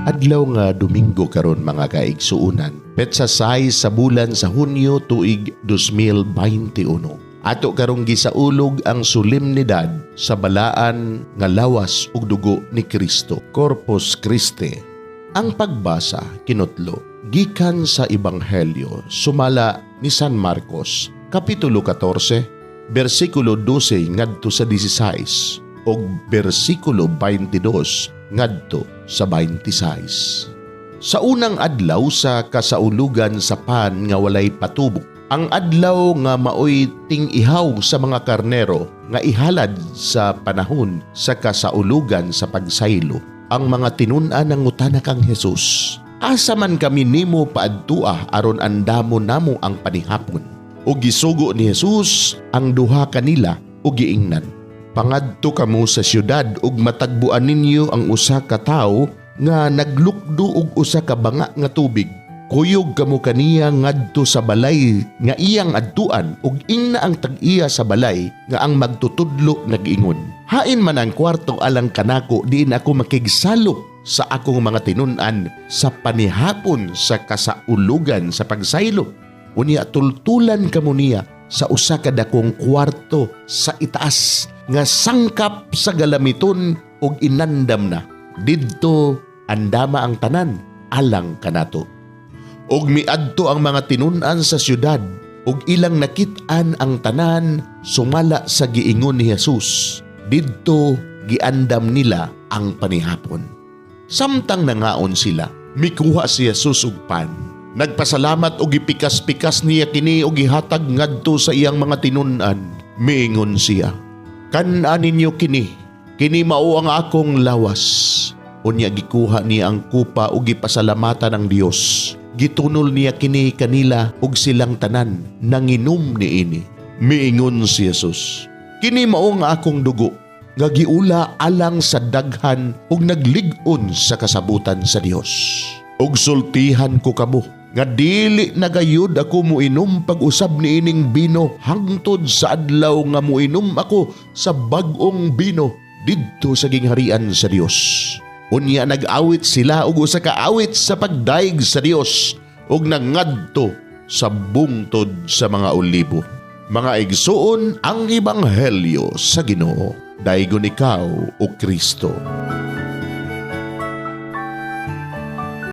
Adlaw nga Domingo karon, mga kaigsuonan. Petsa 6 sa bulan sa Hunyo, tuig 2021. Ato karong gisaulog ang solemnidad sa balaan nga lawas ug dugo ni Kristo, Corpus Christi. Ang pagbasa kinutlo gikan sa Ebanghelyo sumala ni San Marcos, Kapitulo 14, bersikulo 12 ngadto sa 16 ug bersikulo 22 ngadto sa 26. Sa unang adlaw sa kasaulugan sa pan nga walay patubok, ang adlaw nga maoy ting-ihaw sa mga karnero nga ihalad sa panahon sa kasaulugan sa pagsaylo, ang mga tinun-an nangutana kang Jesus, "Asa man kami nimo paadtua aron andamo namo ang panihapon?" Ug gisugo ni Jesus ang duha kanila ug giingnan, "Pangadto kamo sa syudad ug matagbuan ninyo ang usa ka tawo nga naglukdo og usa ka banga nga tubig. Kuyog kamo kaniya ngadto sa balay nga iyang adtuan ug ingna ang tag-iya sa balay nga ang magtutudlo nag-ingon, 'Hain man ang kwarto alang kanako diin ako makigsalo sa akong mga tinun-an sa panihapon sa kasaulugan sa pagsaylo?' Unya tultulan kamo niya sa usa ka dakong kwarto sa itaas nga sangkap sa galamiton ug inandam na. Didto andama ang tanan alang kanato." Ug miadto ang mga tinun-an sa syudad ug ilang nakit-an ang tanan sumala sa giingon ni Jesus. Didto giandam nila ang panihapon. Samtang nangaon sila, mikuha si Jesus og pan. Nagpasalamat og gipikas-pikas niya kini og gihatag ngadto sa iyang mga tinun-an. Miingon siya, "Kan-a ninyo kini, kini mao ang akong lawas." Unya gikuha niya ang kupa ug gipasalamatan ang Dios. Gitunol niya kini kanila ug silang tanan nanginom niini. Miingon si Jesus, "Kini mao ang akong dugo nga giula alang sa daghan ug naglig-on sa kasabutan sa Dios. Ug sultihan ko kamo nga dili na gayud ako moinom pag-usab niining bino hangtod sa adlaw nga moinom ako sa bag-ong bino didto sa gingharian sa Dios." Unya nag-awit sila og usa ka awit sa pagdayeg sa Dios ug nangadto sa bungtod sa mga Olibo. Mga igsuon, ang ebanghelyo sa Ginoo. Daygon ikaw, o Kristo.